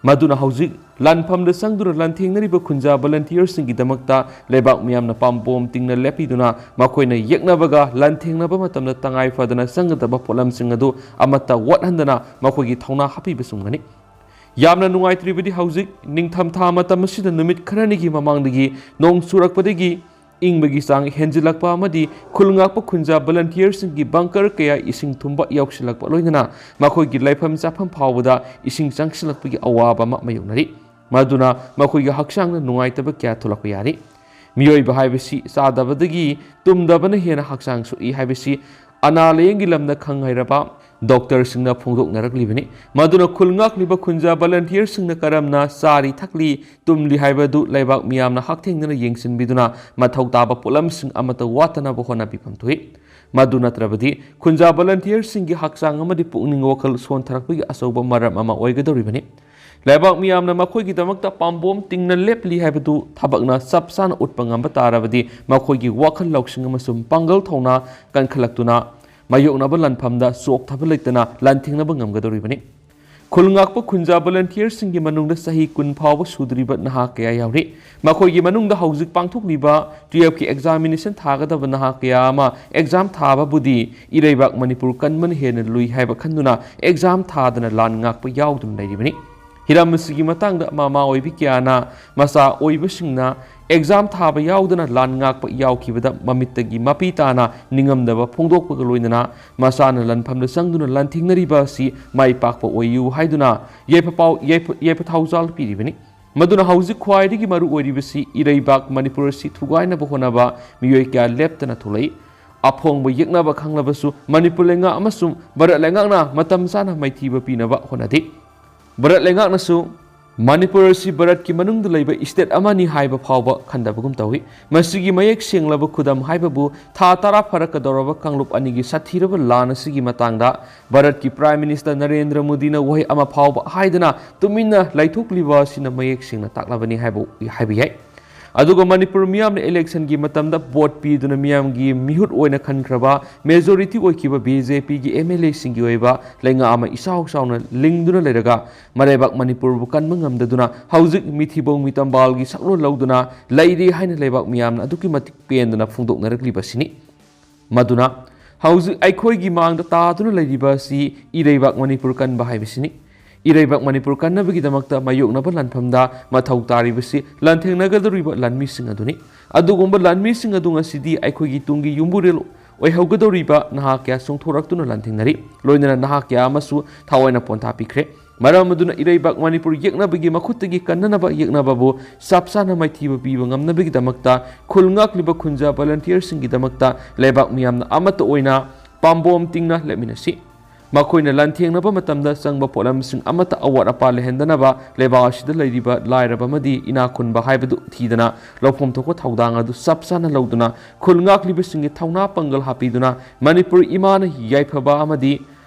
ꯃꯗꯨꯅ ꯍꯧꯖꯤꯛ ꯂꯥꯟꯐꯝꯗ ꯆꯪꯗꯨꯅ ꯂꯥꯟꯊꯦꯡꯅꯔꯤꯕ ꯈꯨꯟꯖꯥ ꯚꯣꯂꯟꯇꯤꯌꯔꯁꯤꯡꯒꯤꯗꯃꯛꯇ ꯂꯩꯕꯥꯛ ꯃꯤꯌꯥꯝꯅ ꯄꯥꯝꯕꯣꯝ ꯇꯤꯡꯅ ꯂꯦꯞꯄꯤꯗꯨꯅ ꯃꯈꯣꯏꯅ ꯌꯦꯛꯅꯕꯒ ꯂꯥꯟꯊꯦꯡꯅꯕ ꯃꯇꯝꯗ ꯇꯉꯥꯏ ꯐꯗꯅ ꯆꯪꯒꯗꯕ ꯄꯣꯠꯂꯝꯁꯤꯡ ꯑꯗꯨ ꯑꯃꯠꯇ ꯋꯥꯠꯍꯟꯗꯅ ꯃꯈꯣꯏꯒꯤ ꯊꯧꯅꯥ ꯍꯥꯞꯄꯤꯕ ꯆꯨꯝꯒꯅꯤ꯫ ꯌꯥꯝꯅ ꯅꯨꯡꯉꯥꯏꯇ꯭ꯔꯤꯕꯗꯤ ꯍꯧꯖꯤꯛ ꯅꯤꯡꯊꯝꯊꯥ ꯃꯇꯝ ꯑꯁꯤꯗ ꯅꯨꯃꯤꯠ ꯈꯔꯅꯤꯒꯤ ꯃꯃꯥꯡꯗꯒꯤ ꯅꯣꯡ ꯆꯨꯔꯛꯄꯗꯒꯤ ꯏꯪꯕꯒꯤ ꯆꯥꯡ ꯍꯦꯟꯖꯤꯜꯂꯛꯄ ꯑꯃꯗꯤ ꯈꯨꯜ ꯉꯥꯛꯄ ꯈꯨꯟꯖꯥ ꯚꯣꯂꯟꯇꯤꯌꯔꯁꯤꯡꯒꯤ ꯕꯪꯀꯔ ꯀꯌꯥ ꯏꯁꯤꯡ ꯊꯨꯝꯕ ꯌꯥꯎꯁꯤꯜꯂꯛꯄ ꯂꯣꯏꯅꯅ ꯃꯈꯣꯏꯒꯤ ꯂꯩꯐꯝ ꯆꯥꯐꯝ ꯐꯥꯎꯕꯗ ꯏꯁꯤꯡ ꯆꯪꯁꯤꯜꯂꯛꯄꯒꯤ ꯑꯋꯥꯕ ꯑꯃ ꯃꯥꯌꯣꯛꯅꯔꯤ꯫ ꯃꯗꯨꯅ ꯃꯈꯣꯏꯒꯤ ꯍꯛꯆꯥꯡꯗ ꯅꯨꯡꯉꯥꯏꯇꯕ ꯀꯌꯥ ꯊꯣꯛꯂꯛꯄ ꯌꯥꯔꯤ꯫ ꯃꯤꯑꯣꯏꯕ ꯍꯥꯏꯕꯁꯤ ꯆꯥꯗꯕꯗꯒꯤ ꯇꯨꯝꯗꯕꯅ ꯍꯦꯟꯅ ꯍꯛꯆꯥꯡ ꯁꯣꯛꯏ ꯍꯥꯏꯕꯁꯤ ꯑꯅꯥ ꯂꯥꯌꯦꯡꯒꯤ ꯂꯝꯗ ꯈꯪ ꯍꯩꯔꯕ ꯗꯣꯛꯇꯔꯁꯤꯡꯅ ꯐꯣꯡꯗꯣꯛꯅꯔꯛꯂꯤꯕꯅꯤ꯫ ꯃꯗꯨꯅ ꯈꯨꯜ ꯉꯥꯛꯂꯤꯕ ꯈꯨꯟꯖꯥ ꯚꯣꯂꯟꯇꯤꯌꯔꯁꯤꯡꯅ ꯀꯔꯝꯅ ꯆꯥꯔꯤ ꯊꯛꯂꯤ, ꯇꯨꯝꯂꯤ ꯍꯥꯏꯕꯗꯨ ꯂꯩꯕꯥꯛ ꯃꯤꯌꯥꯝꯅ ꯍꯛꯊꯦꯡꯅꯅ ꯌꯦꯡꯁꯤꯟꯕꯤꯗꯨꯅ ꯃꯊꯧ ꯇꯥꯕ ꯄꯣꯠꯂꯝꯁꯤꯡ ꯑꯃꯠꯇ ꯋꯥꯠꯇꯅꯕ ꯍꯣꯠꯅꯕꯤꯐꯝ ꯊꯣꯛꯏ꯫ ꯃꯗꯨ ꯅꯠꯇ꯭ꯔꯕꯗꯤ ꯈꯨꯟꯖꯥ ꯚꯣꯂꯟꯇꯤꯌꯔꯁꯤꯡꯒꯤ ꯍꯛꯆꯥꯡ ꯑꯃꯗꯤ ꯄꯨꯛꯅꯤꯡ ꯋꯥꯈꯜ ꯁꯣꯟꯊꯔꯛꯄꯒꯤ ꯑꯆꯧꯕ ꯃꯔꯝ ꯑꯃ ꯑꯣꯏꯒꯗꯧꯔꯤꯕꯅꯤ꯫ ꯂꯩꯕꯥꯛ ꯃꯤꯌꯥꯝꯅ ꯃꯈꯣꯏꯒꯤꯗꯃꯛꯇ ꯄꯥꯝꯕꯣꯝ ꯇꯤꯡꯅ ꯂꯦꯞꯂꯤ ꯍꯥꯏꯕꯗꯨ ꯊꯕꯛꯅ ꯆꯞ ꯆꯥꯅ ꯎꯠꯄ ꯉꯝꯕ ꯇꯥꯔꯕꯗꯤ ꯃꯈꯣꯏꯒꯤ ꯋꯥꯈꯜ ꯂꯧꯁꯤꯡ ꯑꯃꯁꯨꯡ ꯄꯥꯡꯒꯜ ꯊꯧꯅꯥ ꯀꯟꯈꯠꯂꯛꯇꯨꯅ ꯃꯥꯌꯣꯛꯅꯕ ꯂꯥꯟꯐꯝꯗ ꯆꯣꯛꯊꯕ ꯂꯩꯇꯅ ꯂꯥꯟꯊꯦꯡꯅꯕ ꯉꯝꯒꯗꯧꯔꯤꯕꯅꯤ꯫ ꯈꯨꯜ ꯉꯥꯛꯄ ꯈꯨꯟꯖꯥ ꯚꯣꯂꯟꯇꯤꯌꯔꯁꯤꯡꯒꯤ ꯃꯅꯨꯡꯗ ꯆꯍꯤ ꯀꯨꯟ ꯐꯥꯎꯕ ꯁꯨꯗ꯭ꯔꯤꯕ ꯅꯍꯥ ꯀꯌꯥ ꯌꯥꯎꯔꯤ꯫ ꯃꯈꯣꯏꯒꯤ ꯃꯅꯨꯡꯗ ꯍꯧꯖꯤꯛ ꯄꯥꯡꯊꯣꯛꯂꯤꯕ ꯇꯨꯌꯦꯜꯐꯀꯤ ꯑꯦꯛꯖꯥꯃꯤꯅꯦꯁꯟ ꯊꯥꯒꯗꯕ ꯅꯍꯥ ꯀꯌꯥ ꯑꯃ ꯑꯦꯛꯖꯥꯝ ꯊꯥꯕꯕꯨꯗꯤ ꯏꯔꯩꯕꯥꯛ ꯃꯅꯤꯄꯨꯔ ꯀꯟꯕꯅ ꯍꯦꯟꯅ ꯂꯨꯏ ꯍꯥꯏꯕ ꯈꯟꯗꯨꯅ ꯑꯦꯛꯖꯥꯝ ꯊꯥꯗꯅ ꯂꯥꯟ ꯉꯥꯛꯄ ꯌꯥꯎꯗꯨꯅ ꯂꯩꯔꯤꯕꯅꯤ꯫ ꯍꯤꯔꯝ ꯑꯁꯤꯒꯤ ꯃꯇꯥꯡꯗ ꯃꯃꯥ ꯑꯣꯏꯕꯤ ꯀꯌꯥꯅ ꯃꯆꯥ ꯑꯣꯏꯕꯁꯤꯡꯅ ꯑꯦꯛꯖꯥꯝ ꯊꯥꯕ ꯌꯥꯎꯗꯅ ꯂꯥꯟ ꯉꯥꯛꯄ ꯌꯥꯎꯈꯤꯕꯗ ꯃꯃꯤꯠꯇꯒꯤ ꯃꯄꯤ ꯇꯥꯅ ꯅꯤꯡꯉꯝꯗꯕ ꯐꯣꯡꯗꯣꯛꯄꯒ ꯂꯣꯏꯅꯅ ꯃꯆꯥꯅ ꯂꯥꯟꯐꯝꯗ ꯆꯪꯗꯨꯅ ꯂꯥꯟꯊꯦꯡꯅꯔꯤꯕ ꯑꯁꯤ ꯃꯥꯏ ꯄꯥꯛꯄ ꯑꯣꯏꯌꯨ ꯍꯥꯏꯗꯨꯅ ꯌꯥꯏꯐ ꯄꯥꯎ-, ꯌꯥꯏꯐ-, ꯌꯥꯏꯐ ꯊꯧꯖꯥꯜ ꯄꯤꯔꯤꯕꯅꯤ꯫ ꯃꯗꯨꯅ ꯍꯧꯖꯤꯛ ꯈ꯭ꯋꯥꯏꯗꯒꯤ ꯃꯔꯨ ꯑꯣꯏꯔꯤꯕꯁꯤ ꯏꯔꯩꯕꯥꯛ ꯃꯅꯤꯄꯨꯔ ꯑꯁꯤ ꯊꯨꯒꯥꯏꯅꯕ ꯍꯣꯠꯅꯕ ꯃꯤꯑꯣꯏ ꯀꯌꯥ ꯂꯦꯞꯇꯅ ꯊꯣꯛꯂꯛꯏ꯫ ꯑꯐꯣꯡꯕ ꯌꯦꯛꯅꯕ ꯈꯪꯂꯕꯁꯨ ꯃꯅꯤꯄꯨꯔ ꯂꯩꯉꯥꯛ ꯑꯃꯁꯨꯡ ꯚꯥꯔꯠ ꯂꯩꯉꯥꯛꯅ ꯃꯇꯝ ꯆꯥꯅ ꯃꯥꯏꯊꯤꯕ ꯄꯤꯅꯕ ꯍꯣꯠꯅꯗꯦ꯫ ꯚꯥꯔꯠ ꯂꯩꯉꯥꯛꯅꯁꯨ ꯃꯅꯤꯄꯨꯔ ꯑꯁꯤ ꯚꯥꯔꯠꯀꯤ ꯃꯅꯨꯡꯗ ꯂꯩꯕ ꯏꯁꯇꯦꯠ ꯑꯃꯅꯤ ꯍꯥꯏꯕ ꯐꯥꯎꯕ ꯈꯟꯗꯕꯒꯨꯝ ꯇꯧꯏ꯫ ꯃꯁꯤꯒꯤ ꯃꯌꯦꯛ ꯁꯦꯡꯂꯕ ꯈꯨꯗꯝ ꯍꯥꯏꯕꯕꯨ ꯊꯥ ꯇꯔꯥ ꯐꯥꯔꯛꯀꯗꯧꯔꯕ ꯀꯥꯡꯂꯨꯞ ꯑꯅꯤꯒꯤ ꯁꯥꯊꯤꯔꯕ ꯂꯥꯟ ꯑꯁꯤꯒꯤ ꯃꯇꯥꯡꯗ ꯚꯥꯔꯠꯀꯤ ꯄ꯭ꯔꯥꯏꯝ ꯃꯤꯅꯤꯁꯇꯔ ꯅꯔꯦꯟꯗ꯭ꯔ ꯃꯣꯗꯤꯅ ꯋꯥꯍꯩ ꯑꯃ ꯐꯥꯎꯕ ꯍꯥꯏꯗꯅ ꯇꯨꯃꯤꯟꯅ ꯂꯩꯊꯣꯛꯂꯤꯕ ꯑꯁꯤꯅ ꯃꯌꯦꯛ ꯁꯦꯡꯅ ꯇꯥꯛꯂꯕꯅꯤ ꯍꯥꯏꯕ, ꯍꯥꯏꯕ ꯌꯥꯏ꯫ ꯑꯗꯨꯒ ꯃꯅꯤꯄꯨꯔ ꯃꯤꯌꯥꯝꯅ ꯏꯂꯦꯛꯁꯟꯒꯤ ꯃꯇꯝꯗ ꯚꯣꯠ ꯄꯤꯗꯨꯅ ꯃꯤꯌꯥꯝꯒꯤ ꯃꯤꯍꯨꯠ ꯑꯣꯏꯅ ꯈꯟꯈ꯭ꯔꯕ ꯃꯦꯖꯣꯔꯤꯇꯤ ꯑꯣꯏꯈꯤꯕ ꯕꯤ ꯖꯦ ꯄꯤꯒꯤ ꯑꯦꯝ ꯑꯦꯜ ꯑꯦꯁꯤꯡꯒꯤ ꯑꯣꯏꯕ ꯂꯩꯉꯥꯛ ꯑꯃ ꯏꯆꯥꯎ ꯆꯥꯎꯅ ꯂꯤꯡꯗꯨꯅ ꯂꯩꯔꯒ ꯃꯔꯩꯕꯥꯛ ꯃꯅꯤꯄꯨꯔꯕꯨ ꯀꯟꯕ ꯉꯝꯗꯗꯨꯅ ꯍꯧꯖꯤꯛ ꯃꯤꯊꯤꯕꯣꯡ ꯃꯤꯇꯝꯕꯥꯜꯒꯤ ꯁꯛꯂꯣꯟ ꯂꯧꯗꯨꯅ ꯂꯩꯔꯤ ꯍꯥꯏꯅ ꯂꯩꯕꯥꯛ ꯃꯤꯌꯥꯝꯅ ꯑꯗꯨꯛꯀꯤ ꯃꯇꯤꯛ ꯄꯦꯟꯗꯅ ꯐꯣꯡꯗꯣꯛꯅꯔꯛꯂꯤꯕꯁꯤꯅꯤ꯫ ꯃꯗꯨꯅ ꯍꯧꯖꯤꯛ ꯑꯩꯈꯣꯏꯒꯤ ꯃꯥꯡꯗ ꯇꯥꯗꯨꯅ ꯂꯩꯔꯤꯕ ꯑꯁꯤ ꯏꯔꯩꯕꯥꯛ ꯃꯅꯤꯄꯨꯔ ꯀꯟꯕ ꯍꯥꯏꯕꯁꯤꯅꯤ꯫ ꯏꯔꯩꯕꯥꯛ ꯃꯅꯤꯄꯨꯔ ꯀꯟꯅꯕꯒꯤꯗꯃꯛꯇ ꯃꯥꯌꯣꯛꯅꯕ ꯂꯥꯟꯐꯝꯗ ꯃꯊꯧ ꯇꯥꯔꯤꯕꯁꯤ ꯂꯥꯟꯊꯦꯡꯅꯒꯗꯧꯔꯤꯕ ꯂꯥꯟꯃꯤꯁꯤꯡ ꯑꯗꯨꯅꯤ꯫ ꯑꯗꯨꯒꯨꯝꯕ ꯂꯥꯟꯃꯤꯁꯤꯡ ꯑꯗꯨ ꯉꯁꯤꯗꯤ ꯑꯩꯈꯣꯏꯒꯤ ꯇꯨꯡꯒꯤ ꯌꯨꯝꯕꯨꯔꯦꯜ ꯑꯣꯏꯍꯧꯒꯗꯧꯔꯤꯕ ꯅꯍꯥ ꯀꯌꯥ ꯆꯣꯡꯊꯣꯔꯛꯇꯨꯅ ꯂꯥꯟꯊꯦꯡꯅꯔꯤ꯫ ꯂꯣꯏꯅꯅ ꯅꯍꯥ ꯀꯌꯥ ꯑꯃꯁꯨ ꯊꯋꯥꯏꯅ ꯄꯣꯟꯊꯥ ꯄꯤꯈ꯭ꯔꯦ꯫ ꯃꯔꯝ ꯑꯗꯨꯅ ꯏꯔꯩꯕꯥꯛ ꯃꯅꯤꯄꯨꯔ ꯌꯦꯛꯅꯕꯒꯤ ꯃꯈꯨꯠꯇꯒꯤ ꯀꯟꯅꯅꯕ ꯌꯦꯛꯅꯕꯕꯨ ꯆꯞ ꯆꯥꯅ ꯃꯥꯏꯊꯤꯕ ꯄꯤꯕ ꯉꯝꯅꯕꯒꯤꯗꯃꯛꯇ ꯈꯨꯜ ꯉꯥꯛꯂꯤꯕ ꯈꯨꯟꯖꯥ ꯚꯣꯂꯟꯇꯤꯌꯔꯁꯤꯡꯒꯤꯗꯃꯛꯇ ꯂꯩꯕꯥꯛ ꯃꯤꯌꯥꯝꯅ ꯑꯃꯠꯇ ꯑꯣꯏꯅ ꯄꯥꯝꯕꯣꯝ ꯇꯤꯡꯅ ꯂꯦꯞꯃꯤꯟꯅꯁꯤ꯫ ꯃꯈꯣꯏꯅ ꯂꯥꯟꯊꯦꯡꯅꯕ ꯃꯇꯝꯗ ꯆꯪꯕ ꯄꯣꯠꯂꯝꯁꯤꯡ ꯑꯃꯠꯇ ꯑꯋꯥꯠ ꯑꯄꯥ ꯂꯩꯍꯟꯗꯅꯕ ꯂꯩꯕꯥꯛ ꯑꯁꯤꯗ ꯂꯩꯔꯤꯕ ꯂꯥꯏꯔꯕ ꯑꯃꯗꯤ ꯏꯅꯥꯛ ꯈꯨꯟꯕ ꯍꯥꯏꯕꯗꯨ ꯊꯤꯗꯅ ꯂꯧꯐꯝ ꯊꯣꯛꯄ ꯊꯧꯗꯥꯡ ꯑꯗꯨ ꯆꯞ ꯆꯥꯅ ꯂꯧꯗꯨꯅ ꯈꯨꯜ ꯉꯥꯛꯂꯤꯕꯁꯤꯡꯒꯤ ꯊꯧꯅꯥ ꯄꯥꯡꯒꯜ ꯍꯥꯞꯄꯤꯗꯨꯅ ꯃꯅꯤꯄꯨꯔ ꯏꯃꯥꯅ ꯌꯥꯏꯐꯕ ꯑꯃꯗꯤ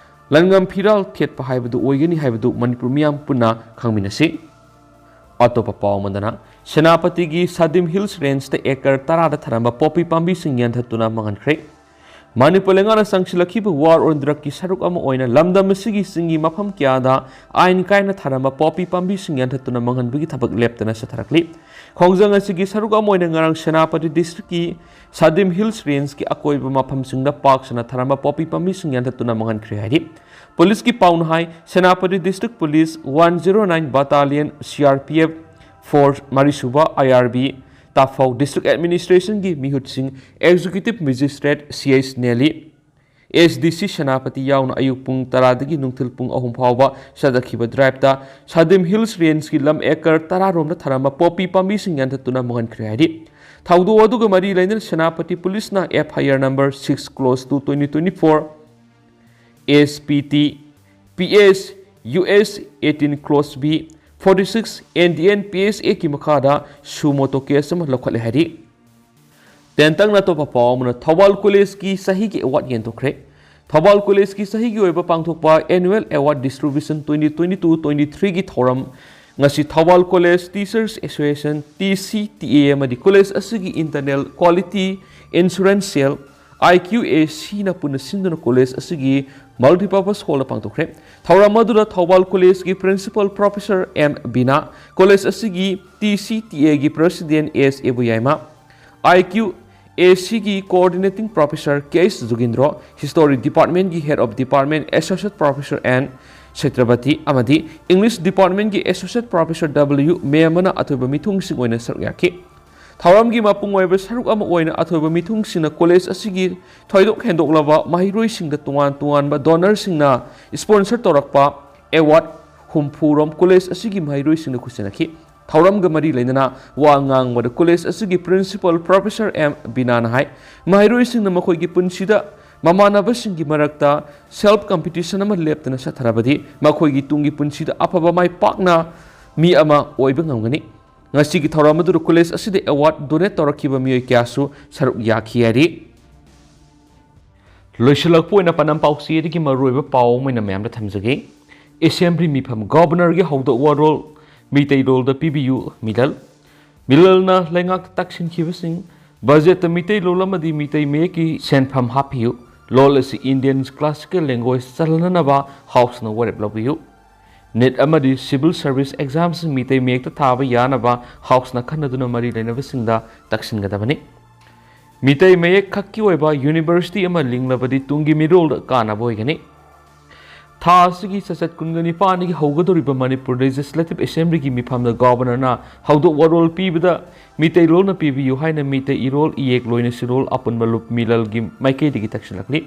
ꯂꯟꯉꯝ ꯐꯤꯔꯥꯜ ꯊꯦꯠꯄ ꯍꯥꯏꯕꯗꯨ ꯑꯣꯏꯒꯅꯤ ꯍꯥꯏꯕꯗꯨ ꯃꯅꯤꯄꯨꯔ ꯃꯤꯌꯥꯝ ꯄꯨꯟꯅ ꯈꯪꯃꯤꯟꯅꯁꯤ꯫ ꯑꯇꯣꯞꯄ ꯄꯥꯎ ꯑꯃꯗꯅ, ꯁꯦꯅꯥꯄꯇꯤꯒꯤ ꯁꯥꯗꯤꯝ ꯍꯤꯜꯁ ꯔꯦꯟꯖꯇ ꯑꯦꯀꯔ ꯇꯔꯥꯗ ꯊꯥꯔꯝꯕ ꯄꯣꯄꯤ ꯄꯥꯝꯕꯤꯁꯤꯡ ꯌꯥꯟꯊꯠꯇꯨꯅ ꯃꯥꯡꯍꯟꯈ꯭ꯔꯦ꯫ ꯃꯅꯤꯄꯨꯔ ꯂꯩꯉꯥꯛꯅ ꯆꯪꯁꯤꯜꯂꯛꯈꯤꯕ War on Drugꯀꯤ ꯁꯔꯨꯛ ꯑꯃ ꯑꯣꯏꯅ ꯂꯝꯗꯝ ꯑꯁꯤꯒꯤ ꯆꯤꯡꯒꯤ ꯃꯐꯝ ꯀꯌꯥꯗ ꯑꯥꯏꯟ ꯀꯥꯏꯅ ꯊꯥꯔꯝꯕ ꯄꯣꯄꯤ ꯄꯥꯝꯕꯤꯁꯤꯡ ꯌꯥꯟꯊꯠꯇꯨꯅ ꯃꯥꯡꯍꯟꯕꯒꯤ ꯊꯕꯛ ꯂꯦꯞꯇꯅ ꯆꯠꯊꯔꯛꯂꯤ꯫ ꯈꯣꯡꯖꯪ ꯑꯁꯤꯒꯤ ꯁꯔꯨꯛ ꯑꯃ ꯑꯣꯏꯅ ꯉꯔꯥꯡ ꯁꯦꯅꯥꯄꯇꯤ ꯗꯤꯁꯇ꯭ꯔꯤꯛꯀꯤ ꯁꯥꯗꯤꯝ ꯍꯤꯜꯁ ꯔꯦꯟꯖꯀꯤ ꯑꯀꯣꯏꯕ ꯃꯐꯝꯁꯤꯡꯗ ꯄꯥꯛ ꯁꯟꯅ ꯊꯥꯔꯝꯕ ꯄꯣꯄꯤ ꯄꯥꯝꯕꯤꯁꯤꯡ ꯌꯥꯟꯊꯠꯇꯨꯅ ꯃꯥꯡꯍꯟꯈ꯭ꯔꯦ ꯍꯥꯏꯔꯤ꯫ ꯄꯨꯂꯤꯁꯀꯤ ꯄꯥꯎꯅ ꯍꯥꯏ, Senapati District Police one zero nine Battalion, C R P F Force ꯃꯔꯤꯁꯨꯕ I R B, ꯇꯥꯐꯧ District Administrationꯒꯤ ꯃꯤꯍꯨꯠꯁꯤꯡ, Executive Magistrate C H ꯅꯦꯂꯤ, S D C Senapati ꯌꯥꯎꯅ ꯑꯌꯨꯛ ꯄꯨꯡ ꯇꯔꯥꯗꯒꯤ ꯅꯨꯡꯊꯤꯜ ꯄꯨꯡ ꯑꯍꯨꯝ ꯐꯥꯎꯕ ꯆꯠꯊꯈꯤꯕ driveꯇ ꯁꯥꯗꯤꯝ Hills Rangeꯀꯤ ꯂꯝ acre ꯇꯔꯥ ꯔꯣꯝꯗ ꯊꯥꯔꯝꯕ poppy ꯄꯥꯝꯕꯤꯁꯤꯡ ꯌꯥꯟꯊꯠꯇꯨꯅ ꯃꯥꯡꯍꯟꯈ꯭ꯔꯦ ꯍꯥꯏꯔꯤ꯫ ꯊꯧꯗꯣꯛ ꯑꯗꯨꯒ ꯃꯔꯤ ꯂꯩꯅꯅ ꯁꯦꯅꯥꯄꯇꯤ ꯄꯨꯂꯤꯁꯅ F I R number six clause two twenty twenty-four, S P T, P S, U S eighteen clause B, forty-six N D N P S Act ꯀꯤ ꯃꯈꯥꯗ suo motu case ꯑꯃ ꯂꯧꯈꯠꯂꯦ ꯍꯥꯏꯔꯤ꯫ ꯇꯦꯟꯇꯛꯅ ꯑꯇꯣꯞꯄ ꯄꯥꯎ ꯑꯃꯅ, ꯊꯧꯕꯥꯜ ꯀꯣꯂꯦꯖꯀꯤ ꯆꯍꯤꯒꯤ award ꯌꯦꯟꯊꯣꯛꯈ꯭ꯔꯦ꯫ ꯊꯧꯕꯥꯜ ꯀꯣꯂꯦꯖꯀꯤ ꯆꯍꯤꯒꯤ ꯑꯣꯏꯕ ꯄꯥꯡꯊꯣꯛꯄ Annual Award Distribution twenty twenty-two twenty-threeꯒꯤ ꯊꯧꯔꯝ ꯉꯁꯤ Thoubal college Teachers Association, T C T A, ꯑꯃꯗꯤ ꯀꯣꯂꯦꯖ ꯑꯁꯤꯒꯤ Internal Quality Assurance Cell, I Q A Cꯅ ꯄꯨꯟꯅ ꯁꯤꯟꯗꯨꯅ ꯀꯣꯂꯦꯖ ꯑꯁꯤꯒꯤ Multipurpose Hallꯗ ꯄꯥꯡꯊꯣꯛꯈ꯭ꯔꯦ꯫ ꯊꯧꯔꯝ ꯑꯗꯨꯗ ꯊꯧꯕꯥꯜ ꯀꯣꯂꯦꯖꯀꯤ Principal Professor M ꯕꯤꯅꯥ, ꯀꯣꯂꯦꯖ ꯑꯁꯤꯒꯤ T C T Aꯒꯤ President S ꯑꯦꯕꯨꯌꯥꯏꯃ, I Q A Cꯒꯤ Coordinating Professor K H ꯖꯨꯒꯤꯟꯗ꯭ꯔꯣ, History Departmentꯀꯤ Head of Department Associate Professor N ꯁꯦꯇ꯭ꯔꯄꯇꯤ ꯑꯃꯗꯤ English Departmentꯀꯤ Associate Professor W ꯃꯦꯝꯕꯅ ꯑꯊꯣꯏꯕ ꯃꯤꯊꯨꯡꯁꯤꯡ ꯑꯣꯏꯅ ꯁꯔꯨꯛ ꯌꯥꯈꯤ꯫ ꯊꯧꯔꯝꯒꯤ ꯃꯄꯨꯡ ꯑꯣꯏꯕ ꯁꯔꯨꯛ ꯑꯃ ꯑꯣꯏꯅ ꯑꯊꯣꯏꯕ ꯃꯤꯊꯨꯡꯁꯤꯡꯅ ꯀꯣꯂꯦꯖ ꯑꯁꯤꯒꯤ ꯊꯣꯏꯗꯣꯛ ꯍꯦꯟꯗꯣꯛꯂꯕ ꯃꯍꯩꯔꯣꯏꯁꯤꯡꯗ ꯇꯣꯉꯥꯟ ꯇꯣꯉꯥꯟꯕ donorꯁꯤꯡꯅ sponsor ꯇꯧꯔꯛꯄ award ꯍꯨꯝꯐꯨ ꯔꯣꯝ ꯀꯣꯂꯦꯖ ꯑꯁꯤꯒꯤ ꯃꯍꯩꯔꯣꯏꯁꯤꯡꯗ ꯈꯨꯠꯁꯤꯟꯅꯈꯤ꯫ ꯊꯧꯔꯝꯒ ꯃꯔꯤ ꯂꯩꯅꯅ ꯋꯥ ꯉꯥꯡꯕꯗ ꯀꯣꯂꯦꯖ ꯑꯁꯤꯒꯤ Principal Professor M ꯕꯤꯅꯥꯅ ꯍꯥꯏ, ꯃꯍꯩꯔꯣꯏꯁꯤꯡꯅ ꯃꯈꯣꯏꯒꯤ ꯄꯨꯟꯁꯤꯗ ꯃꯃꯥꯟꯅꯕꯁꯤꯡꯒꯤ ꯃꯔꯛꯇ self competition ꯑꯃ ꯂꯦꯞꯇꯅ ꯆꯠꯊꯔꯕꯗꯤ ꯃꯈꯣꯏꯒꯤ ꯇꯨꯡꯒꯤ ꯄꯨꯟꯁꯤꯗ ꯑꯐꯕ ꯃꯥꯏ ꯄꯥꯛꯅ ꯃꯤ ꯑꯃ ꯑꯣꯏꯕ ꯉꯝꯒꯅꯤ꯫ ꯉꯁꯤꯒꯤ ꯊꯧꯔꯝ ꯑꯗꯨꯗ ꯀꯣꯂꯦꯖ ꯑꯁꯤꯗ award donate ꯇꯧꯔꯛꯈꯤꯕ ꯃꯤꯑꯣꯏ ꯀꯌꯥꯁꯨ ꯁꯔꯨꯛ ꯌꯥꯈꯤ ꯍꯥꯏꯔꯤ꯫ ꯂꯣꯏꯁꯤꯜꯂꯛꯄ ꯑꯣꯏꯅ ꯄꯅꯝ ꯄꯥꯎꯆꯦꯗꯒꯤ ꯃꯔꯨꯑꯣꯏꯕ ꯄꯥꯎ ꯑꯃ ꯑꯣꯏꯅ ꯃꯌꯥꯝꯗ ꯊꯝꯖꯒꯦ꯫ Assembly ꯃꯤꯐꯝ, Governorꯒꯤ ꯍꯧꯗꯣꯛ ꯋꯥꯔꯣꯜ ꯃꯤꯇꯩꯂꯣꯟꯗ ꯄꯤꯕꯤꯌꯨ, ꯃꯤꯂꯜ꯫ ꯃꯤꯂꯜꯅ ꯂꯩꯉꯥꯛꯇ ꯇꯛꯁꯤꯟꯈꯤꯕꯁꯤꯡ, budgetꯇ ꯃꯤꯇꯩꯂꯣꯟ ꯑꯃꯗꯤ ꯃꯤꯇꯩ ꯃꯌꯦꯛꯀꯤ ꯁꯦꯟꯐꯝ ꯍꯥꯞꯄꯤꯌꯨ, ꯂꯣꯜ ꯑꯁꯤ Indian classical language ꯆꯜꯍꯟꯅꯅꯕ Houseꯅ ꯋꯥꯔꯦꯞ ꯂꯧꯕꯤꯌꯨ꯫ NEET ꯑꯃꯗꯤ Civil Service examꯁꯤꯡ ꯃꯤꯇꯩ ꯃꯌꯦꯛꯇ ꯊꯥꯕ ꯌꯥꯅꯕ Houseꯅ ꯈꯟꯅꯗꯨꯅ ꯃꯔꯤ ꯂꯩꯅꯕꯁꯤꯡꯗ ꯇꯛꯁꯤꯟꯒꯗꯕꯅꯤ꯫ ꯃꯤꯇꯩ ꯃꯌꯦꯛ ꯈꯛꯀꯤ ꯑꯣꯏꯕ university ꯑꯃ ꯂꯤꯡꯂꯕꯗꯤ ꯇꯨꯡꯒꯤ ꯃꯤꯔꯣꯜꯗ ꯀꯥꯟꯅꯕ ꯑꯣꯏꯒꯅꯤ꯫ ꯊꯥ ꯑꯁꯤꯒꯤ ꯆꯩꯆꯠ ꯀꯨꯟꯒ ꯅꯤꯄꯥꯟꯗꯒꯤ ꯍꯧꯒꯗꯧꯔꯤꯕ ꯃꯅꯤꯄꯨꯔ ꯂꯦꯖꯤꯁꯂꯦꯇꯤꯚ ꯑꯦꯁꯦꯝꯕ꯭ꯂꯤꯒꯤ ꯃꯤꯐꯝꯗ ꯒꯣꯕꯔꯅꯔꯅ ꯍꯧꯗꯣꯛ ꯋꯥꯔꯣꯜ ꯄꯤꯕꯗ ꯃꯤꯇꯩꯂꯣꯟꯅ ꯄꯤꯕꯤꯌꯨ ꯍꯥꯏꯅ ꯃꯤꯇꯩ ꯏꯔꯣꯜ, ꯏꯌꯦꯛ, ꯂꯣꯏꯅ ꯁꯤꯔꯣꯜ ꯑꯄꯨꯟꯕ ꯂꯨꯞ ꯃꯤꯂꯜꯒꯤ ꯃꯥꯏꯀꯩꯗꯒꯤ ꯇꯛꯁꯤꯜꯂꯛꯂꯤ꯫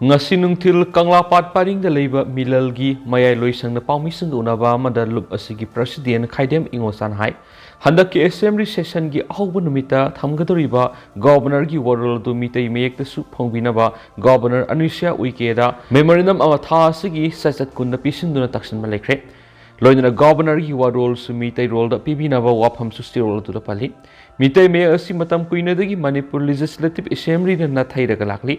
ꯉꯁꯤ ꯅꯨꯡꯊꯤꯜ ꯀꯪꯂꯥꯄꯥꯠ ꯄꯔꯤꯡꯗ ꯂꯩꯕ ꯃꯤꯂꯜꯒꯤ ꯃꯌꯥꯏ ꯂꯣꯏꯁꯪꯗ ꯄꯥꯎꯃꯤꯁꯤꯡꯒ ꯎꯅꯕ ꯑꯃꯗ ꯂꯨꯞ ꯑꯁꯤꯒꯤ ꯄ꯭ꯔꯁꯤꯗꯦꯟ ꯈꯥꯏꯗꯦꯝ ꯏꯉꯣꯆꯥꯅ ꯍꯥꯏ, ꯍꯟꯗꯛꯀꯤ ꯑꯦꯁꯦꯝꯕ꯭ꯂꯤ ꯁꯦꯁꯟꯒꯤ ꯑꯍꯧꯕ ꯅꯨꯃꯤꯠꯇ ꯊꯝꯒꯗꯧꯔꯤꯕ ꯒꯣꯕꯔꯅꯔꯒꯤ ꯋꯥꯔꯣꯜ ꯑꯗꯨ ꯃꯤꯇꯩ ꯃꯌꯦꯛꯇꯁꯨ ꯐꯣꯡꯕꯤꯅꯕ ꯒꯣꯕꯔꯅꯔ ꯑꯅꯨꯁ꯭ꯌꯥ ꯎꯏꯀꯦꯗ ꯃꯦꯃꯣꯔꯦꯟꯗꯝ ꯑꯃ ꯊꯥ ꯑꯁꯤꯒꯤ ꯆꯩꯆꯠ ꯀꯨꯟꯗ ꯄꯤꯁꯤꯟꯗꯨꯅ ꯇꯛꯁꯤꯟꯕ ꯂꯩꯈ꯭ꯔꯦ꯫ ꯂꯣꯏꯅꯅ ꯒꯣꯕꯔꯅꯔꯒꯤ ꯋꯥꯔꯣꯜꯁꯨ ꯃꯤꯇꯩꯔꯣꯜꯗ ꯄꯤꯕꯤꯅꯕ ꯋꯥꯐꯝꯁꯨ ꯆꯦꯔꯣꯜ ꯑꯗꯨꯗ ꯄꯜꯂꯤ꯫ ꯃꯤꯇꯩ ꯃꯌꯦꯛ ꯑꯁꯤ ꯃꯇꯝ ꯀꯨꯏꯅꯗꯒꯤ ꯃꯅꯤꯄꯨꯔ ꯂꯦꯖꯤꯁꯂꯦꯇꯤꯚ ꯑꯦꯁꯦꯝꯕ꯭ꯂꯤꯅ ꯅꯥꯊꯩꯔꯒ ꯂꯥꯛꯂꯤ꯫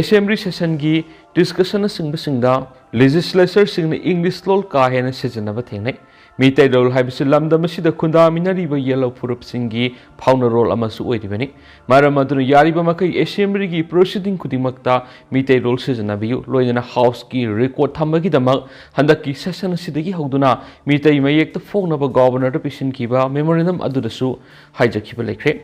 ꯑꯦꯁꯦꯝꯕ꯭ꯂꯤ ꯁꯦꯁꯟꯒꯤ ꯗꯤꯁꯀꯁꯟꯅꯆꯤꯡꯕꯁꯤꯡꯗ ꯂꯦꯖꯤꯁꯂꯦꯆꯔꯁꯤꯡꯅ ꯏꯪꯂꯤꯁ ꯂꯣꯜ ꯀꯥ ꯍꯦꯟꯅ ꯁꯤꯖꯤꯟꯅꯕ ꯊꯦꯡꯅꯩ꯫ ꯃꯤꯇꯩꯔꯣꯜ ꯍꯥꯏꯕꯁꯤ ꯂꯝꯗꯝ ꯑꯁꯤꯗ ꯈꯨꯟꯗꯥꯃꯤꯟꯅꯔꯤꯕ ꯌꯦꯜꯍꯧ ꯐꯨꯔꯨꯞꯁꯤꯡꯒꯤ ꯐꯥꯎꯅꯔꯣꯜ ꯑꯃꯁꯨ ꯑꯣꯏꯔꯤꯕꯅꯤ꯫ ꯃꯔꯝ ꯑꯗꯨꯅ ꯌꯥꯔꯤꯕ ꯃꯈꯩ ꯑꯦꯁꯦꯝꯕ꯭ꯂꯤꯒꯤ ꯄ꯭ꯔꯣꯁꯤꯗꯤꯡ ꯈꯨꯗꯤꯡꯃꯛꯇ ꯃꯤꯇꯩꯔꯣꯜ ꯁꯤꯖꯤꯟꯅꯕꯤꯌꯨ꯫ ꯂꯣꯏꯅꯅ ꯍꯥꯎꯁꯀꯤ ꯔꯦꯀꯣꯔꯗ ꯊꯝꯕꯒꯤꯗꯃꯛ ꯍꯟꯗꯛꯀꯤ ꯁꯦꯁꯟ ꯑꯁꯤꯗꯒꯤ ꯍꯧꯗꯨꯅ ꯃꯤꯇꯩ ꯃꯌꯦꯛꯇ ꯐꯣꯡꯅꯕ ꯒꯣꯕꯔꯅꯔꯗ ꯄꯤꯁꯤꯟꯈꯤꯕ ꯃꯦꯃꯣꯔꯦꯟꯗꯝ ꯑꯗꯨꯗꯁꯨ ꯍꯥꯏꯖꯈꯤꯕ ꯂꯩꯈ꯭ꯔꯦ꯫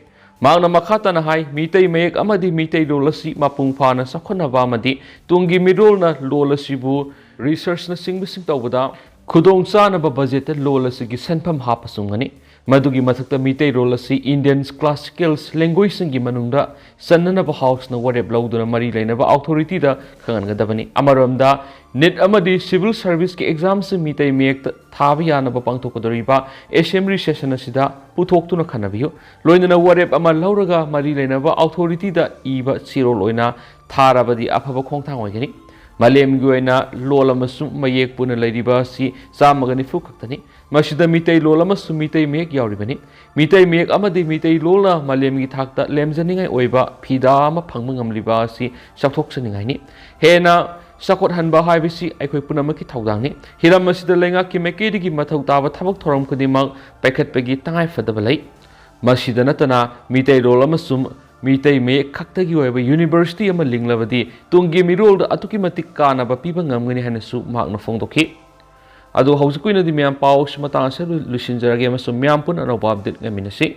ꯃꯍꯥꯛꯅ ꯃꯈꯥ ꯇꯥꯅ ꯍꯥꯏ, ꯃꯤꯇꯩ ꯃꯌꯦꯛ ꯑꯃꯗꯤ ꯃꯤꯇꯩꯂꯣꯜ ꯑꯁꯤ ꯃꯄꯨꯡ ꯐꯥꯅ ꯆꯥꯎꯈꯠꯅꯕ ꯑꯃꯗꯤ ꯇꯨꯡꯒꯤ ꯃꯤꯔꯣꯜꯅ ꯂꯣꯜ ꯑꯁꯤꯕꯨ ꯔꯤꯁꯔꯆꯅꯆꯤꯡꯕꯁꯤꯡ ꯇꯧꯕꯗ ꯈꯨꯗꯣꯡꯆꯥꯅꯕ ꯕꯖꯦꯠꯇ ꯂꯣꯜ ꯑꯁꯤꯒꯤ ꯁꯦꯟꯐꯝ ꯍꯥꯞꯄ ꯆꯨꯝꯒꯅꯤ꯫ ꯃꯗꯨꯒꯤ ꯃꯊꯛꯇ ꯃꯤꯇꯩꯔꯣꯜ ꯑꯁꯤ ꯏꯟꯗꯤꯌꯟ ꯀ꯭ꯂꯥꯁꯤꯀꯦꯜ ꯂꯦꯡꯒ꯭ꯋꯦꯖꯁꯤꯡꯒꯤ ꯃꯅꯨꯡꯗ ꯆꯟꯅꯅꯕ ꯍꯥꯎꯁꯅ ꯋꯥꯔꯦꯞ ꯂꯧꯗꯨꯅ ꯃꯔꯤ ꯂꯩꯅꯕ ꯑꯣꯊꯣꯔꯤꯇꯤꯗ ꯈꯪꯍꯟꯒꯗꯕꯅꯤ꯫ ꯑꯃꯔꯣꯝꯗ ꯅꯤꯠ ꯑꯃꯗꯤ ꯁꯤꯚꯤꯜ ꯁꯔꯚꯤꯁꯀꯤ ꯑꯦꯛꯖꯥꯝꯁꯤꯡ ꯃꯤꯇꯩ ꯃꯌꯦꯛꯇ ꯊꯥꯕ ꯌꯥꯅꯕ ꯄꯥꯡꯊꯣꯛꯀꯗꯧꯔꯤꯕ ꯑꯦꯁꯦꯝꯕ꯭ꯂꯤ ꯁꯦꯁꯟ ꯑꯁꯤꯗ ꯄꯨꯊꯣꯛꯇꯨꯅ ꯈꯟꯅꯕꯤꯌꯨ꯫ ꯂꯣꯏꯅꯅ ꯋꯥꯔꯦꯞ ꯑꯃ ꯂꯧꯔꯒ ꯃꯔꯤ ꯂꯩꯅꯕ ꯑꯣꯊꯣꯔꯤꯇꯤꯗ ꯏꯕ ꯆꯦꯔꯣꯜ ꯑꯣꯏꯅ ꯊꯥꯔꯕꯗꯤ ꯑꯐꯕ ꯈꯣꯡꯊꯥꯡ ꯑꯣꯏꯒꯅꯤ꯫ ꯃꯥꯂꯦꯝꯒꯤ ꯑꯣꯏꯅ ꯂꯣꯜ ꯑꯃꯁꯨꯡ ꯃꯌꯦꯛ ꯄꯨꯟꯅ ꯂꯩꯔꯤꯕ ꯑꯁꯤ ꯆꯥꯝꯃꯒ ꯅꯤꯐꯨ ꯈꯛꯇꯅꯤ꯫ ꯃꯁꯤꯗ ꯃꯤꯇꯩꯂꯣꯜ ꯑꯃꯁꯨꯡ ꯃꯤꯇꯩ ꯃꯌꯦꯛ ꯌꯥꯎꯔꯤꯕꯅꯤ꯫ ꯃꯤꯇꯩ ꯃꯌꯦꯛ ꯑꯃꯗꯤ ꯃꯤꯇꯩꯂꯣꯜꯅ ꯃꯥꯂꯦꯝꯒꯤ ꯊꯥꯛꯇ ꯂꯦꯝꯖꯅꯤꯡꯉꯥꯏ ꯑꯣꯏꯕ ꯐꯤꯗꯥ ꯑꯃ ꯐꯪꯕ ꯉꯝꯂꯤꯕ ꯑꯁꯤ ꯆꯥꯎꯊꯣꯛꯆꯅꯤꯡꯉꯥꯏꯅꯤ꯫ ꯍꯦꯟꯅ ꯆꯥꯎꯈꯠꯍꯟꯕ ꯍꯥꯏꯕꯁꯤ ꯑꯩꯈꯣꯏ ꯄꯨꯝꯅꯃꯛꯀꯤ ꯊꯧꯗꯥꯡꯅꯤ꯫ ꯍꯤꯔꯝ ꯑꯁꯤꯗ ꯂꯩꯉꯥꯛꯀꯤ ꯃꯥꯏꯀꯩꯗꯒꯤ ꯃꯊꯧ ꯇꯥꯕ ꯊꯕꯛ ꯊꯧꯔꯝ ꯈꯨꯗꯤꯡꯃꯛ ꯄꯥꯏꯈꯠꯄꯒꯤ ꯇꯉꯥꯏꯐꯗꯕ ꯂꯩ꯫ ꯃꯁꯤꯗ ꯅꯠꯇꯅ ꯃꯤꯇꯩꯔꯣꯜ ꯑꯃꯁꯨꯡ ꯃꯤꯇꯩ ꯃꯌꯦꯛ ꯈꯛꯇꯒꯤ ꯑꯣꯏꯕ ꯌꯨꯅꯤꯚꯔꯁꯤꯇꯤ ꯑꯃ ꯂꯤꯡꯂꯕꯗꯤ ꯇꯨꯡꯒꯤ ꯃꯤꯔꯣꯜꯗ ꯑꯗꯨꯛꯀꯤ ꯃꯇꯤꯛ ꯀꯥꯟꯅꯕ ꯄꯤꯕ ꯉꯝꯒꯅꯤ ꯍꯥꯏꯅꯁꯨ ꯃꯍꯥꯛꯅ ꯐꯣꯡꯗꯣꯛꯈꯤ꯫ ꯑꯗꯣ ꯍꯧꯖꯤꯛꯀꯤ ꯑꯣꯏꯅꯗꯤ ꯃꯌꯥꯝ ꯄꯥꯎꯁꯤ ꯃꯇꯥꯡ ꯑꯁꯤꯗ ꯂꯣꯏꯁꯤꯟꯖꯔꯒꯦ ꯑꯃꯁꯨꯡ ꯃꯌꯥꯝ ꯄꯨꯟꯅ ꯑꯅꯧꯕ ꯑꯞꯗꯦꯠ ꯉꯥꯏꯃꯤꯟꯅꯁꯤ꯫